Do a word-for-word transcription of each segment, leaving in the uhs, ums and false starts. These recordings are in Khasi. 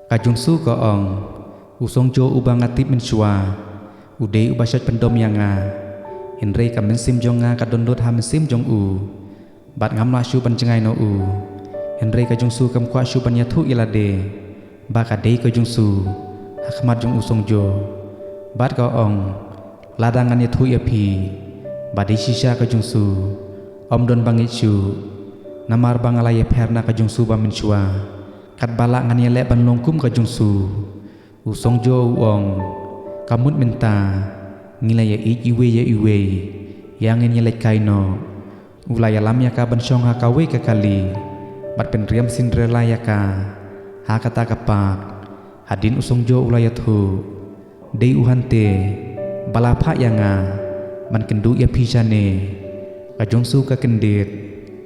Ka Jungsu ka ong, u Songjo uba nga tip mynshuwa, u dei uba shait pyndom ïa nga. Hynrei ka mynsiem jong nga ka don lut ha mynsiem jong u. Bad ngam lah shuh ban jngai noh u. Hynrei ka Jungsu kam kwah shuh ban ïathuh ïa lade ba ka dei ka Jungsu ha khmat jong u Songjo. Bad ka ong, lada ngan ïathuh ïa phi ba dei shisha ka Jungsu, ym don ba ngeit shuh. Namar ba nga la ïapher na ka Jungsu ba mynshuwa, katba lah ngan ïaleh ban long kum ka Jungsu. U Songjo u ong, ka mut mynta ngi la ïa ïeit iwei ïa iwei, ïa ngin ïaleit kai noh. U la ïalam ïa ka ban shong ha kawei ka kali bad pynriam Cinderella ïa ka ha kata ka park. Hadien u Songjo u la ïathuh, dei u Hante ba la phah ïa nga ban kynduh ïa phi shane. Ka Jungsu ka kyndit,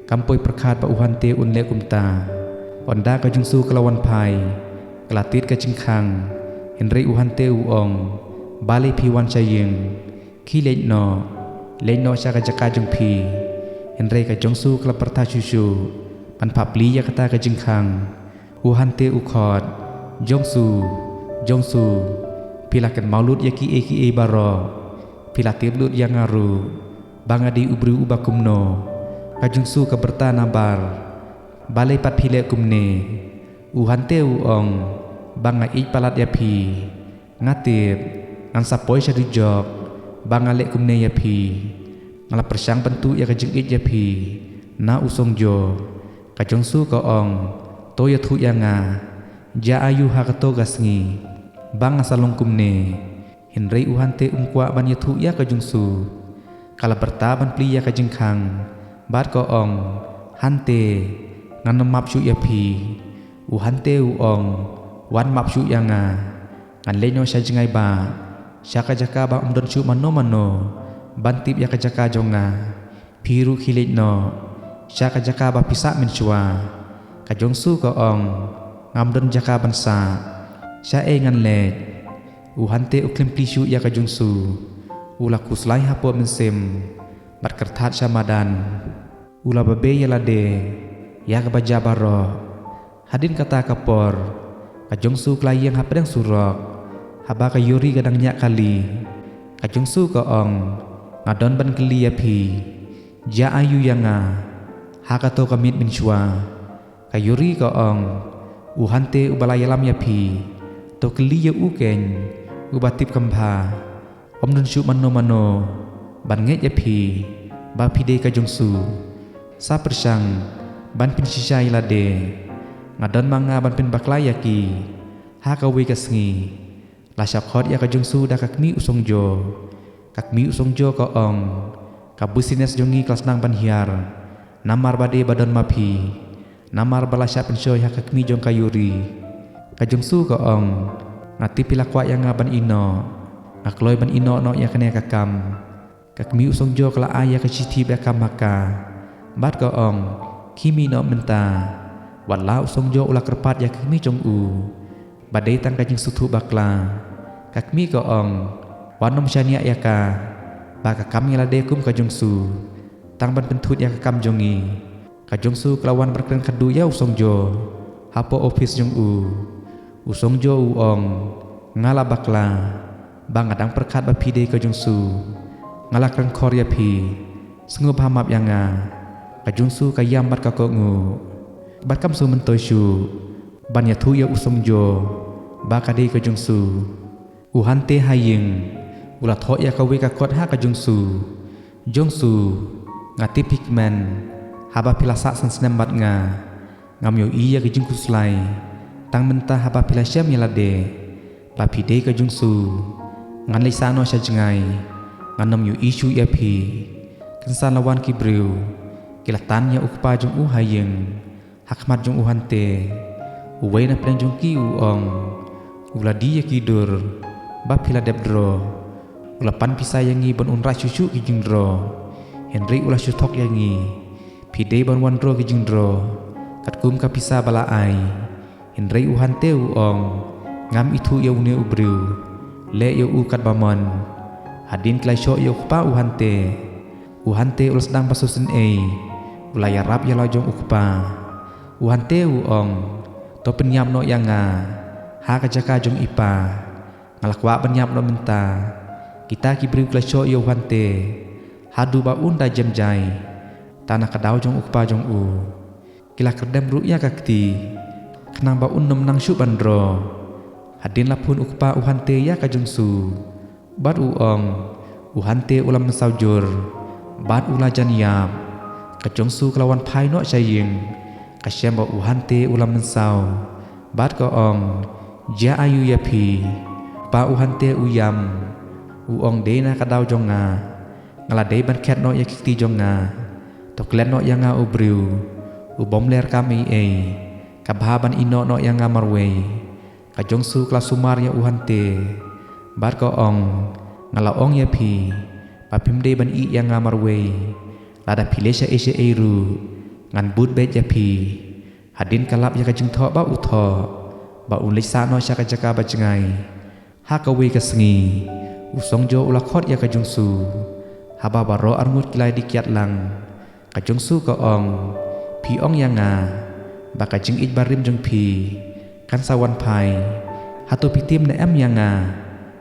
kam poi pyrkhat ba u Hante un leh kumta. Ynda ka Jungsu ka la wan phai, ka la tied ka jingkhang. Hynrei u Hante u ong, balei phi wan sha ïing? Khie leit noh, leit noh sha ka jaka jong phi. Hynrei ka Jungsu ka la pyrta shuh shuh ban phah plie ïa kata ka jingkhang. U Hante u khot, Jungsu, Jungsu, phi la kynmaw lut ïa kiei kiei baroh? Phi la tip lut ïa nga ruh ba nga dei u briew uba kumno? Ka Jungsu ka byrta nabar, balei pat phi leh kumne? U Hante u ong, ba nga ïeit palat ïa phi. Nga tip ngan sa poi sha dujok ba nga leh kumne ïa phi. Nga la pyrshang ban tuh ïa ka jingïeit ïa phi na u Songjo. Ka Jungsu ka ong, to ïathuh ïa nga, jia aiu ha kato ka sngi ba nga sa long kumne? Hynrei u Hante um kwah ban ïathuh ïa ka Jungsu. Ka la byrta ban plie ïa ka jingkhang bad ka ong, Hante, ngan ym map shuh ïa phi. U Hante u ong, wan map shuh ïa nga. Ngan leit noh sha jngai ba, sha ka jaka ba ym don shuh mano mano ban tip ïa ka jaka jong nga. Phi ruh khie leit noh sha ka jaka ba phi sah mynshuwa. Ka Jungsu ka ong, ngam don jaka ban sah. Shaei ngan leit? U Hante u khlem plie shuh ïa ka Jungsu. U la khuslai hapoh mynsiem bad kyrthat sha madan. U la babe ïa lade ïa kaba jia baroh. Hadien kata ka por, ka Jungsu ka la ïeng hapdeng surok haba ka Yuri ka dang ñiah kali. Ka Jungsu ka ong, nga don ban kylli ïa phi, jia aiu ïa nga ha kato ka miet mynshuwa? Ka Yuri ka ong, u Hante uba la ïalam ïa phi. To kylli ïa u keiñ, uba tip kham bha. Ym don shuh mano mano ban ngeit ïa phi ba phi dei ka Jungsu. Sa pyrshang ban pynshisha ïa lade. Nga don ma nga ban pynbakla ïa ki ha kawei ka sngi. La shah khot ïa ka Jungsu da ka kmie u Songjo. Ka kmie u Songjo ka ong, ka business jong ngi ka la sdang ban hiar namar ba dei ba don ma phi. Namar ba la shah pynshoi ha ka kmie jong ka Yuri. Ka Jungsu ka ong, nga tip phi la kwah ïa nga ban ïehnoh. Nga kloi ban ïehnoh noh ïa kane ka kam. Ka kmie u Songjo ka la ai ïa ka shithi ba kam ha ka bad ka ong, khie mih noh mynta. Wat la u Songjo u la kyrpad ïa ka kmie jong u ba dei tang ka jingsngewthuh bakla. Ka kmie ka ong, wat nym shaniah ïa ka ba ka kam ïa lade kum ka Jungsu. Tang ban pynthut ïa ka kam jong ngi. Ka Jungsu ka la wan ban kren khadduh ïa u Songjo hapoh office jong u. U Songjo u ong, nga la bakla ba nga dang pyrkhat ba phi dei ka Jungsu. Nga la kren khor ïa phi. Sngewbha map ïa nga. Ka Jungsu ka ïam bad ka kohnguh bad kam sngewmyntoi shuh ban ïathuh ïa u Songjo ba ka dei ka Jungsu. U Hante ha ïing u la thoh ïa kawei ka kot ha ka Jungsu. Jungsu, nga tip phi kmen haba phi la sah san snem bad nga. Ngam ïohi ïa ka jingkhuslai tang mynta haba phi la shem ïa lade ba phi dei ka Jungsu. Ngan leit sah noh sha jngai. Ngan nym ïohi shuh ïa phi. Kynsan la wan ki briew ki la tan ïa u kpa jong u ha ïing. Ha khmat jong u Hante, uwei na pdeng jong ki u ong, u la die ïa ki dur ba phi la dep draw. U la pan pisa ïa ngi ban wanrah shuh shuh ki jingdraw. Hynrei u la shu thok ïa ngi, phi dei ban wandraw ki jingdraw katkum ka pisa ba la ai. Hynrei u Hante u ong, ngam ithuh ïa une u briew. Leh ïa u katba mon. Hadien ki la shoh ïa u kpa u Hante, u Hante u la sdang ba sngewsynei. U la ïarap ïa la jong u kpa. U Hante u ong, to pynïap noh ïa nga. Ha ka jaka jong i pa, nga la kwah ban ïap noh mynta. Kita ki briew ki la shoh ïa u Hante haduh ba un da jem jai. Tang na ka daw jong u kpa jong u, ki la kyrdem ruh ïa ka kti, khnang ba un nym nang shuh ban draw. Hadien la phone u kpa u Hante ïa ka Jongsu bad u ong, u Hante u la mynsaw jur bad u la jan ïap. Ka Jongsu ka la wan phai noh sha ïing, ka shem ba u Hante u la mynsaw bad ka ong, jia aïu ïa phi? Pa u Hante u ïam, u ong, dei na ka daw jong nga, nga la dei ban khet noh ïa ki kti jong nga. To klet noh ïa nga u briew u bym ler kam ei ei, ka bha ban ïehnoh noh ïa nga marwei. Ka Jongsu ka la sumar ïa u Hante bad ka ong, nga la ong ïa phi ba phim dei ban ïeh ïa nga marwei. Lada phi leit shaei shaei ruh, ngan bud beit ïa phi. Hadien ka lap ïa ka jingthoh ba u thoh ba un leit sah noh sha ka jaka ba jngai. Ha kawei ka sngi, u Songjo u la khot ïa ka Jongsu. Haba baroh arngut ki la die kiad lang, ka Jongsu ka ong, phi ong ïa nga ba ka jingïeit barim jong phi kan sa wan phai. Hato phi tip ne em ïa nga?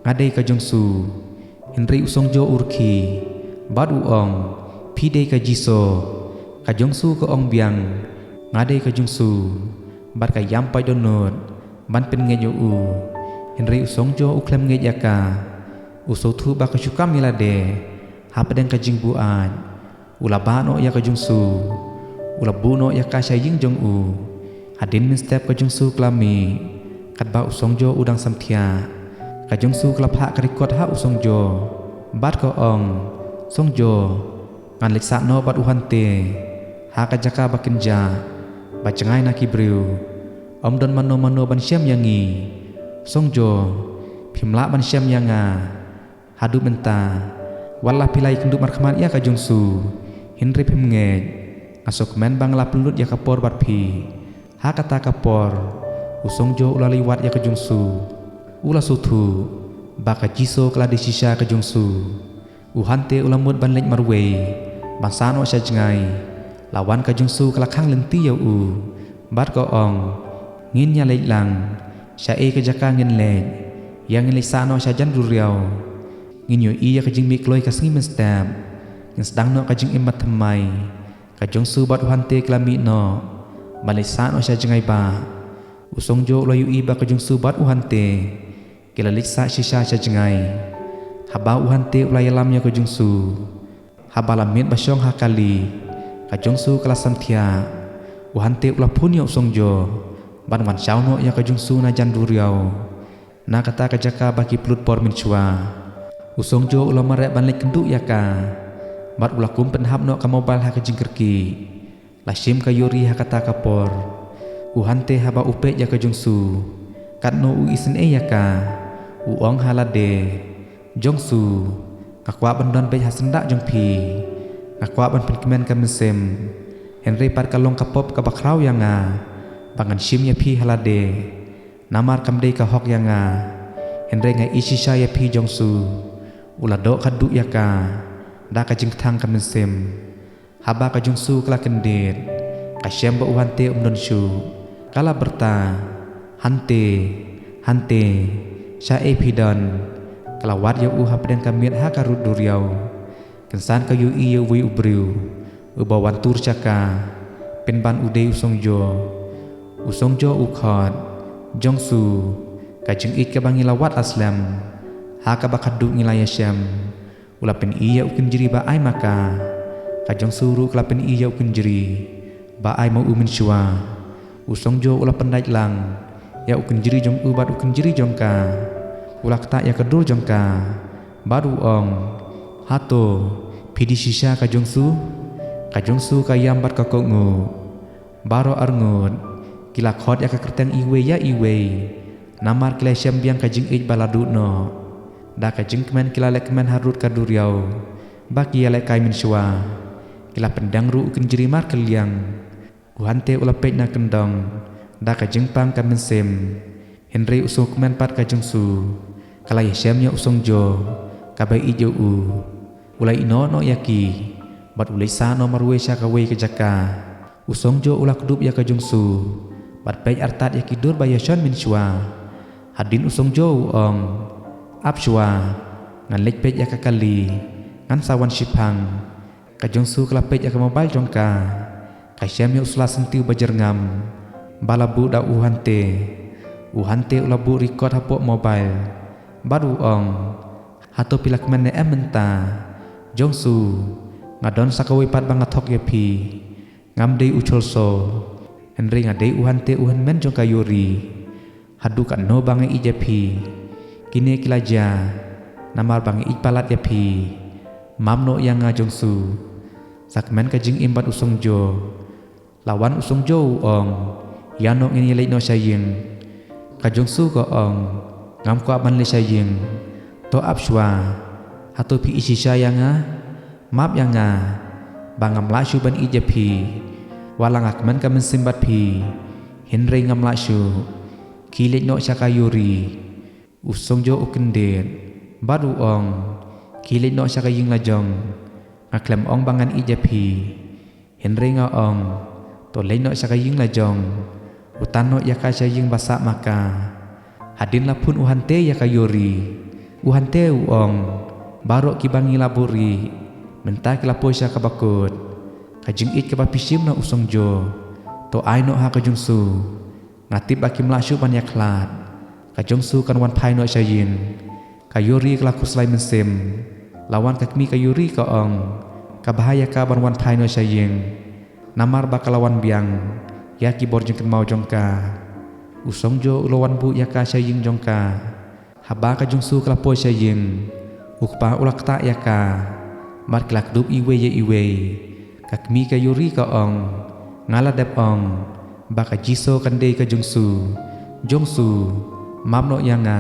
Nga dei ka Jongsu. Hynrei u Songjo u rkhie bad u ong, phi dei ka Jiso. Ka Jongsu ka ong biang, nga dei ka Jongsu. Bad ka ïam paidbah dohnud ban pynngeit ïa u. Hynrei u Songjo u khlem ngeit ïa ka. U sngewthuh ba ka shu kam ïa lade hapdeng ka jingbuaid. U la bah noh ïa ka Jongsu, u la buh noh ïa ka sha ïing jong u. Hadien mynstep ka Jongsu ka la mih katba u Songjo u dang samthiah. Ka Jongsu ka la phah ka record ha u Songjo bad ka ong, Songjo, ngan leit sah noh bad u Hante ha ka jaka ba kynjah ba jngai na ki briew. Ym don mano mano ban shem ïa ngi. Songjo, phim lah ban shem ïa nga. Haduh mynta, wat la phi la ïakynduh markhmat ïa ka Jongsu, hynrei phim ngeit. Nga sngewkmen ba nga la pynlut ïa ka por bad phi. Ha kata ka por, u Songjo u la leit wad ïa ka Jongsu. U la sngewthuh ba ka Jiso ka la die shisha ka Jongsu. U Hante u la mut ban leit marwei ban sah noh sha jngai. La wan ka Jongsu ka la khang lynti ïa u bad ka ong, ngin ïa leit lang. Shaei ka jaka ngin leit? Ïa ngin leit sah noh sha jan duriaw. Ngin ïohi ïa ka jingmih kloi ka sngi mynstep. Ngin sdang noh ka jingim ba thymmai. Ka Jongsu bad u Hante ki la mih noh ban leit sah noh sha jngai bah. U Songjo u la ïohi ba ka Jongsu bad u Hante ki la leit sah shisha sha jngai. Haba u Hante u la ïalam ïa ka Jongsu, haba la miet ba shong ha kali, ka Jongsu ka la samthiah. U Hante u la phone ïa u Songjo ban wan shaw noh ïa ka Jongsu na jan duriaw, na kata ka jaka ba ki pynlut por mynshuwa. U Songjo u la mareh ban leit kynduh ïa ka bad u la kum pynhap noh ka mobile ha ka jingkyrkieh. La shim ka ïuri ha kata ka por. U Hante haba u peit ïa ka Jongsu, katno u isynei ïa ka, u ong ha lade, Jongsu, nga kwah ban don beit ha syndah jong phi. Nga kwah ban pynkmen ka mynsiem. Hynrei pat ka long ka pop kaba khraw ïa nga ba ngan shim ïa phi ha lade. Namar kam dei ka hok ïa nga. Hynrei nga ïeit shisha ïa phi Jongsu. U la doh khadduh ïa ka da ka jingkthang ka mynsiem. Haba ka Jongsu ka la kyndit, ka shem ba u Hante um don shuh. Ka la byrta, Hante, Hante, shaei phi don? Ka la wad ïa u hapdeng ka miet ha ka rud duriaw. Kynsan ka ïohi ïa uwei u briew uba wan tur sha ka, pynban u dei u Songjo. U Songjo u khot, Jongsu, ka jingïeit kaba ngi la wad la slem, ha kaba khadduh ngi la ïashem. U la pyni ïa u kynjri ba ai ma ka. Ka Jongsu ruh ka la pyni ïa u kynjri ba ai ma u mynshuwa. U Songjo u la pyndait lang ïa u kynjri jong u bad u kynjri jong ka. U la ktah ïa ka dur jong ka bad u ong, hato phi die shisha ka Jongsu? Ka Jongsu ka ïam bad ka kohnguh. Baroh arngut ki la khot ïa ka kyrteng iwei ïa iwei, namar ki la shem biang ka jingïeit ba la duh noh. Da ka jingkmen ki la leh kmen harud ka duriaw ba ki ïalehkai mynshuwa. Ki la pyndeng ruh u kynjri markylliang. U Hante u la peit na kyndong da ka jingpang ka mynsiem. Hynrei u sngewkmen pat ka Jongsu ka la ïashem ïa u Songjo kaba ïeit ïa u. U la ïehnoh noh ïa ki bad u leit sah noh marwei sha kawei ka jaka. U Songjo u la kdup ïa ka Jongsu bad peit artat ïa ki dur ba ïashon mynshuwa. Hadien u Song Jo u ong, ap shuwa, ngan leit peit ïa ka kali, ngan sa wan shiphang. Ka Jong Su ka la peit ïa ka mobile jong ka. Ka shem ïa u sla syntiew ba jyrngam ba la buh da u Han Tae. U Han Tae u la buh record hapoh mobile bad u ong, hato phi la kmen ne em mynta? Jong Su, nga don sa kawei pat ba nga thok ïa phi. Ngam dei u Chol So, hynrei nga dei u Han Tae, u hynmen jong ka Yuri. Haduh katno ba nga ïeit ïa phi, kine ki la jia namar ba nga ïeit palat ïa phi. Map noh ïa nga Jong Su. Sa kmen ka jingim bad u Song Jo. La wan u Song Jo u ong, ïa noh, ngin ïa leit noh sha ïing. Ka Jong Su ka ong, ngam kwah ban leit sha ïing. To ap shuwa, hato phi ïeit shisha ïa nga? Map ïa nga ba ngam lah shuh ban ïeit ïa phi. Wat la nga kmen ka mynsiem bad phi, hynrei ngam lah shuh. Khie leit noh sha ka Yuri. U Song Jo u kyndit bad u ong, khie leit noh sha ka ïing la jong. Nga khlem ong ba ngan ïeit ïa phi, hynrei nga ong, to leit noh sha ka ïing la jong. U tan noh ïa ka sha ïing ba sah ma ka. Hadien la phone u Han Tae ïa ka Yuri. U Han Tae u ong, baroh kiba ngi la buhrieh mynta ki la poi sha kaba kut. Ka jingïeit kaba phi shim na u Song Jo, to ai noh ha ka Jong Su. Nga tip ba kim lah shuh ban ïakhlad. Ka Jong Su kan wan phai noh sha ïing. Ka Yuri ka la khuslai mynsiem. La wan ka kmie ka Yuri ka ong, ka bha ïa ka ban wan phai noh sha ïing, namar ba ka la wan biang ïa ki bor jingkynmaw jong ka. U Song Jo u la wan buh ïa ka sha ïing jong ka. Haba ka Jong Su ka la poi sha ïing, u kpa u la ktah ïa ka. Mar ki la kdup iwei ïa iwei. Ka kmie ka Yuri ka ong, nga la dep ong ba ka Ji So kan dei ka Jong Su. Jong Su, map noh ïa nga.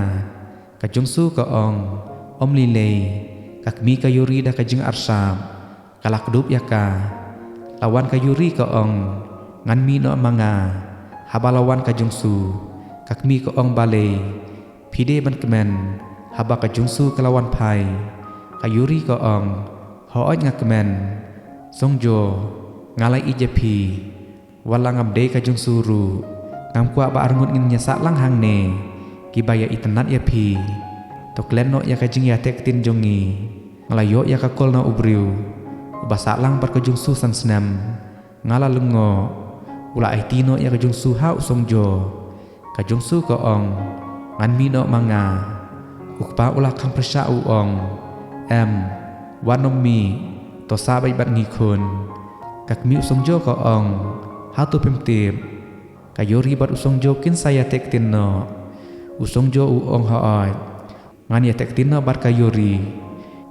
Ka Jong Su ka ong, ym lei lei. Ka kmie ka Yuri da ka jingarsap ka la kdup ïa ka. La wan ka Yuri ka ong, ngan mih noh ma nga. Haba la wan ka Jong Su, ka kmie ka ong, balei phi dei ban kmen haba ka Jong Su ka la wan phai? Ka Yuri ka ong, hooid nga kmen. Song Jo, nga la ïeit ïa phi. Wat la ngam dei ka Jong Su ruh, ngam kwah ba arngut ngin ïa sah lang hangne. Kiba ïa itynnad ïa phi, to klet noh ïa ka jingïateh ktien jong ngi. Nga la ïoh ïa ka call na u briew uba sah lang bad ka Jong Su san snem. Nga la lyngngoh. U la aiti noh ïa ka Jong Su ha u Song Jo. Ka Jong Su ka ong, ngan mih noh ma nga. U kpa u la khang pyrshah, u ong, em, wat nym mih, to sah beit bad ngi khun. Ka kmie u Song Jo ka ong, hato phim tip, ka Yuri bad u Song Jo kin sa ïateh ktien noh? U Song Jo u ong, hooid, ngan ïateh ktien noh bad ka Yuri.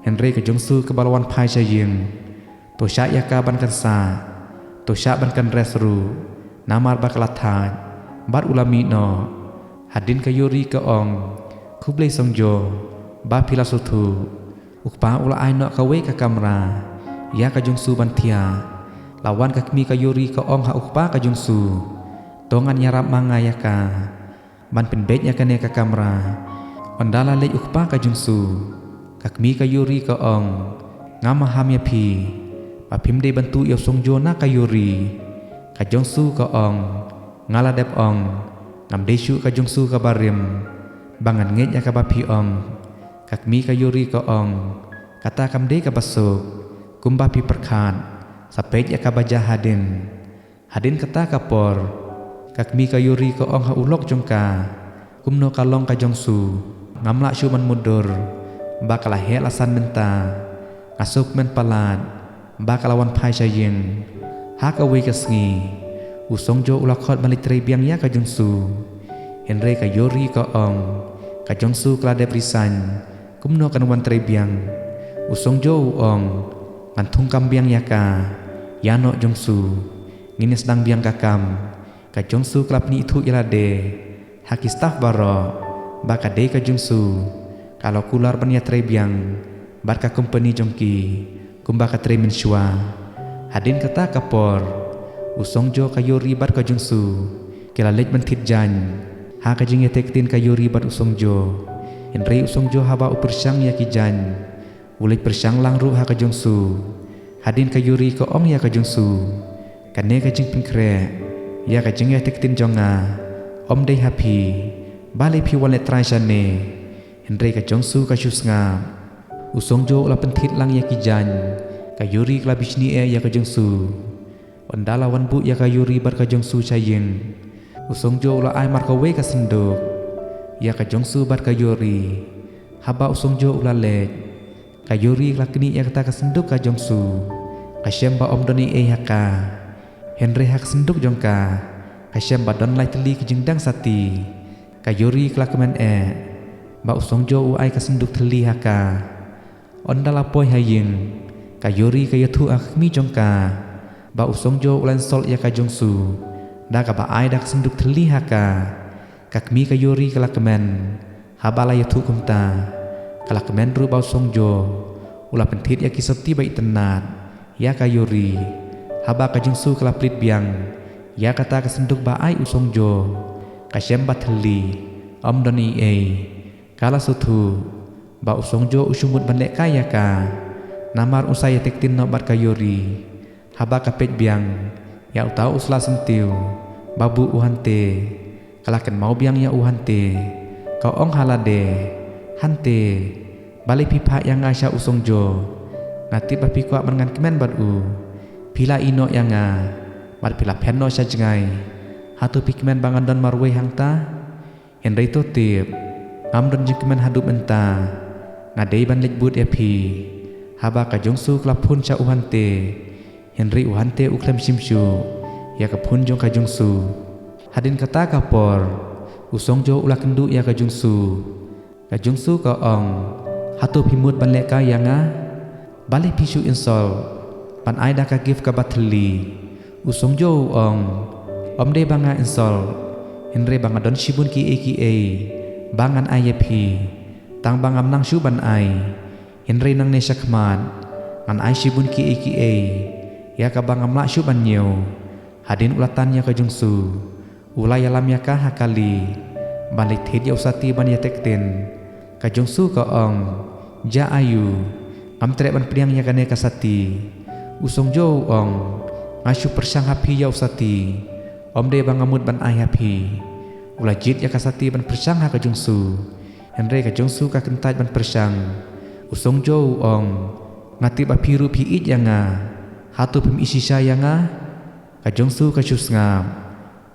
Hynrei ka Jong Su kaba la wan phai sha ïing, to shah ïa ka ban kan sah. To shah ban kan rest ruh, namar ba ka la thait bad u la mih noh. Hadien ka Yuri ka ong, khublei Song Jo ba phi la sngewthuh. U kpa u la ai noh kawei ka kamra ïa ka Jong Su ban thiah. La wan ka kmie ka Yuri ka ong ha u kpa ka Jong Su, to ngan ïarap ma nga ïa ka ban pynbeit ïa kane ka kamra. Ynda la leit u kpa ka Jong Su, ka kmie ka Yuri ka ong, nga maham ïa phi ba phim dei ban tuh ïa u Song Jo na ka Yuri. Ka Jong Su ka ong, nga la dep ong, ngam dei shuh ka Jong Su kaba rim ba ngan ngeit ïa kaba phi ong. Ka kmie ka Yuri ka ong, kata kam dei kaba suk kumba phi pyrkhat. Sa peit ïa kaba jia hadien. Hadien kata ka por, ka kmie ka Yuri ka ong ha u lok jong ka, kumno ka long ka Jong Su? Ngam lah shuh ban mutdur ba ka la heh la san mynta. Nga sngewkmen palat ba ka la wan phai sha ïing. Ha kawei ka sngi, u Song Jo u la khot ban leit trei biang ïa ka Jong Su. Hynrei ka Yuri ka ong, ka Jong Su ka la dep resign, kumno kan wan trei biang? U Song Jo u ong, ngan thung kam biang ïa ka. Ïa noh Jong Su, ngin ïa sdang biang ka kam. Ka Jong Su ka la pyni ithuh ïa lade ha ki staff baroh ba ka dei ka Jong Su ka la kular ban ïa trei biang bad ka company jong ki kumba ka trei mynshuwa. Hadien kata ka por, u Song Jo, ka Yuri bad ka Jong Su ki la leit ban thied jaiñ ha ka jingïateh ktien ka Yuri bad u Song Jo. Hynrei u Song Jo haba u pyrshang ïa ki jaiñ, u leit pyrshang lang ruh ha ka Jong Su. Hadien ka Yuri ka ong ïa ka Jong Su, kane ka jingpynkhreh ïa ka jingïateh ktien jong nga ym dei ha phi. Balei phi wan leh trai shane? Hynrei ka Jongsu ka shu sngap. U Songjo u la pynthied lang ïa ki jaiñ. Ka Yuri ka la bishni eh ïa ka Jongsu. Ynda la wan buh ïa ka Yuri bad ka Jongsu sha ïing, u Songjo u la ai mar kawei ka synduk ïa ka Jongsu bad ka Yuri. Haba u Songjo u la leit, ka Yuri ka la knieh ïa kata ka synduk ka Jongsu. Ka shem ba ym don ei ei ha ka. Hynrei ha ka synduk jong ka, ka shem ba don lai tylli ki jingdang sati. Ka Yuri ka la kmen eh ba u Songjo u ai ka synduk thylli ha ka. Ynda la poi ha ïing, ka Yuri ka ïathuh ha ka kmie jong ka ba u Songjo u la insult ïa ka Jongsu da kaba ai da ka synduk thylli ha ka. Ka kmie ka Yuri ka la kmen. Haba la ïathuh kumta, ka la kmen ruh ba u Songjo u la pynthied ïa ki sati ba itynnad ïa ka Yuri. Haba ka Jongsu ka la plie biang ïa kata ka synduk ba ai u Songjo, ka shem ba thylli, ym don ei ei. Ka la sngewthuh ba u Songjo u shu mut ban lehkai ïa ka. Namar u sa ïateh ktien noh bad ka Yuri. Haba ka peit biang ïa uta u sla syntiew ba buh u Hante, ka la kynmaw biang ïa u Hante. Ka ong ha lade, Hante, balei phi phah ïa nga sha u Songjo? Nga tip ba phi kwah ban ngan kmen bad u. Phi la ïeh noh ïa nga bad phi la phet noh sha jngai. Hato phi kmen ba ngan don marwei hangta? Hynrei to tip, ngam don jingkmen haduh mynta. Nga dei ban leit bud ïa phi. Haba ka Jongsu ka la phone sha u Hante, hynrei u Hante u khlem shim shuh ïa ka phone jong ka Jongsu. Hadien kata ka por, u Songjo u la kynduh ïa ka Jongsu. Ka Jongsu ka ong, hato phi mut ban lehkai ïa nga? Balei phi shu insult ban ai da ka gift kaba thylli? U Songjo u ong, ym dei ba nga insult, hynrei ba nga don shibun kiei kiei ba ngan ai ïa phi. Tang ba ngam nang shuh ban ai, hynrei nangne shakhmat ngan ai shibun kiei kiei ïa kaba ngam lah shuh ban ñiew. Hadien u la tan ïa ka Jongsu, u la ïalam ïa ka ha kali ban leit thied ïa u sati ban ïateh ktien. Ka Jongsu ka ong, ja aiu, ngam treh ban pdiang ïa kane ka sati. U Songjo u ong, nga shu pyrshang ha phi ïa u sati, ym dei ba nga mut ban ai ha phi. U la jied ïa ka sati ban pyrshang ha ka Jongsu, hynrei ka Jongsu ka kyntait ban pyrshang. U Songjo u ong, nga tip ba phi ruh phi ïeit ïa nga. Hato phim ïeit shisha ïa nga? Ka Jongsu ka shu sngap.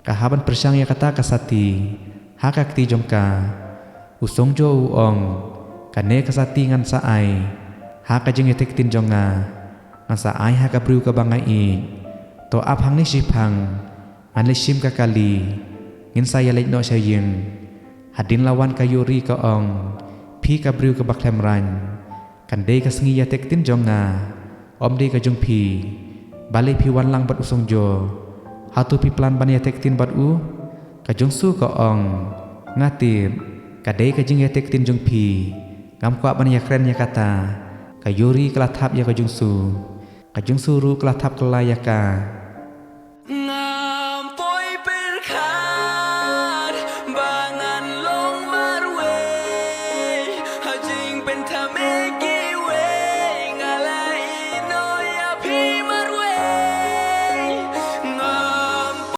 Ka hap ban pyrshang ïa kata ka sati ha ka kti jong ka. U Songjo u ong, kane ka sati ngan sa ai ha ka jingïateh ktien jong nga. Ngan sa ai ha ka briew kaba nga ïeit. To ap hangne shiphang, ngan leit shim ka kali. Ngin sa ïaleit noh sha ïing. Hadien la wan ka Yuri ka ong, phi ka briew kaba khlem rang. Kan dei ka sngi ïateh ktien jong nga, ym dei ka jong phi. Balei phi wan lang bad u Songjo? Hato phi plan ban ïateh ktien bad u? Ka Jongsu ka ong, nga tip ka dei ka jingïateh ktien jong phi. Ngam kwah ban ïakren ïa kata. Ka Yuri ka la thap ïa ka Jongsu. Ka Jongsu ruh ka la thap kylla ïa ka.